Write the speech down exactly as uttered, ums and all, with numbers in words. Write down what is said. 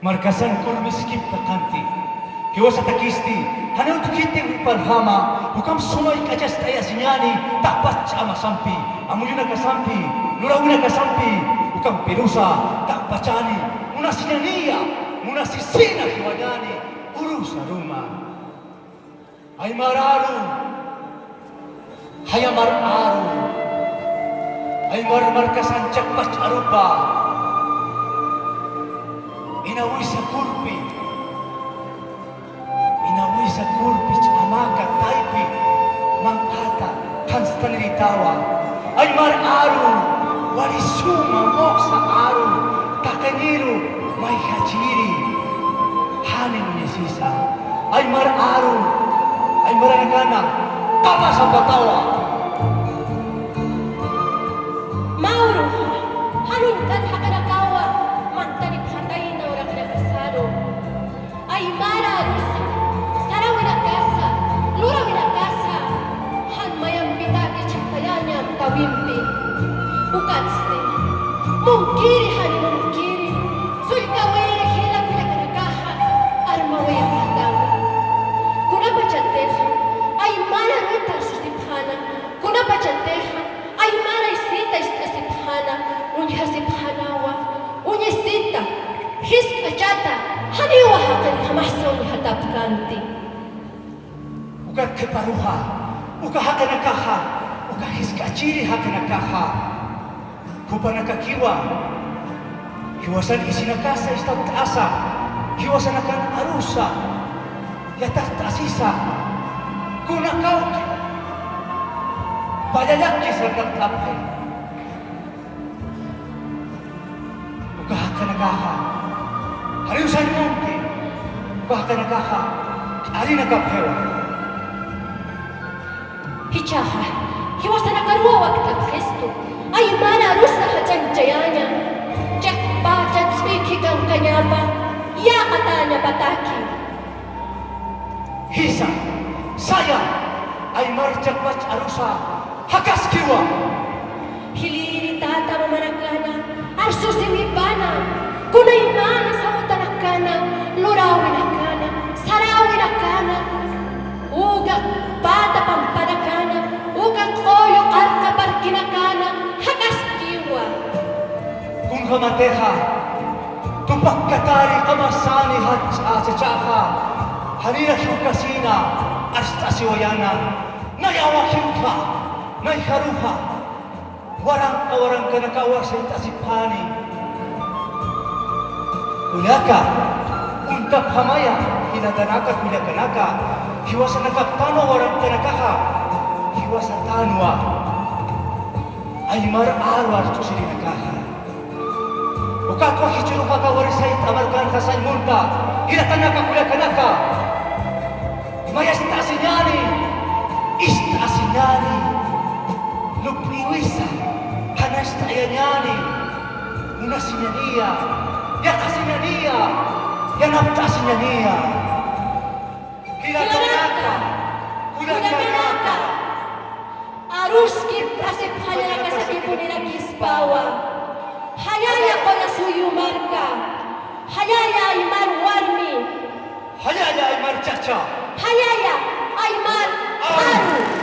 Markasan kurmiskipta qanti. Jiwasatakisti, janiw utjiti juparjama, jukam suma jik'achast'ayasiñäni, taqpach ch'amasampi, amuyunakasampi, lurawinakasampi, jukampirusa, taqpachani, munasiñaniya, munasisina jiwañäni, urusa ruma. Aymar aru, jayamar aru, aymar markasan chakpach arupa, inawisa kurpi, inawisa kurpi ch'amaka taypi, manqhata qhanstaniritawa, aymar aru, wali suma muxsa aru, taqiniru, mayjachiri, jani muñasisa, aymar aru, aymaranakana, qamasapatawa. Mä uruxa, jan uñt'an jaqinakawa, mantanipxatayna uraqinakasaru. Aymar arusa, sarawinakasa, lurawinakasa, jan mayampitäki chhaqtayaña amtäwimpi. Ukatsti, munkiri jani munkiri, sullkawiri jila kullakanakaxa, armawayapxatawi. Kunapachatixa, aymar aruta arsusipxäna, kunapachatixa, aymar aysita ist'asipxäna, uñjasipxänawa, uñisita, jisk'achata, janiwa jaqinjamasa uñjatapkanti. Uka qhiparuxa, uka jaqinakaxa, uka jisk'achiri jaqinakaxa, jupanakakiwa, jiwasan isinakasa ist'apt'asa, jiwasanakan arusa, yataqt'asisa, kunakawki, pallallaki sarnaqt'apxi. Uka jaqinakaxa, janiw sañ munti, uka jaqinakaxa, k'arinakapxiwa. Jichhaxa, jiwasanakaruw wakt'apxistu, aymar arusa jach'añchayaña, chiqpacha ch'ikhi kankañapa, yäqatäñapataki. Jisa, saya, aymar chakpach arusa, jakaskiwa. Jilïri tata mamanakana, arsusipxäna, kunaymana sawtanakana, luräwinakana, saräwinakana, uka pata pampanakana, uka q'ullu qarqa parkinakana, jakaskiwa. Kunjamatixa, tupakkatari qamasani jach'a chachaxa, janira jiwkasina, arst'asiwayana, nayawa jiwxa, nayjaruxa, waranqa warankanakawa sayt'asipxani. Kullaka, uñtapxamaya, jilatanaka, kullakanaka, jiwasanakaptanwa waranqanakaxa, jiwasatanwa. Aymar aru arsusirinakaxa. Ukatwa jichhüruxa kawkïrisay, aymar aruxa sañ munta, jilatanaka, kullakanaka. Mayast'asiñäni, ist'asiñäni, lup'iwisa, qhanast'ayañäni, munasiñaniya, yaqhasiñaniya, yanapt'asiñaniya. Jilatanaka, kullakanaka. Aruskipt'asipxaña kasakipunirakispawa. Jallalla qullasuyu marka. Jallalla aymar warmi. Jallalla aymar chacha. Jallalla aymar aru.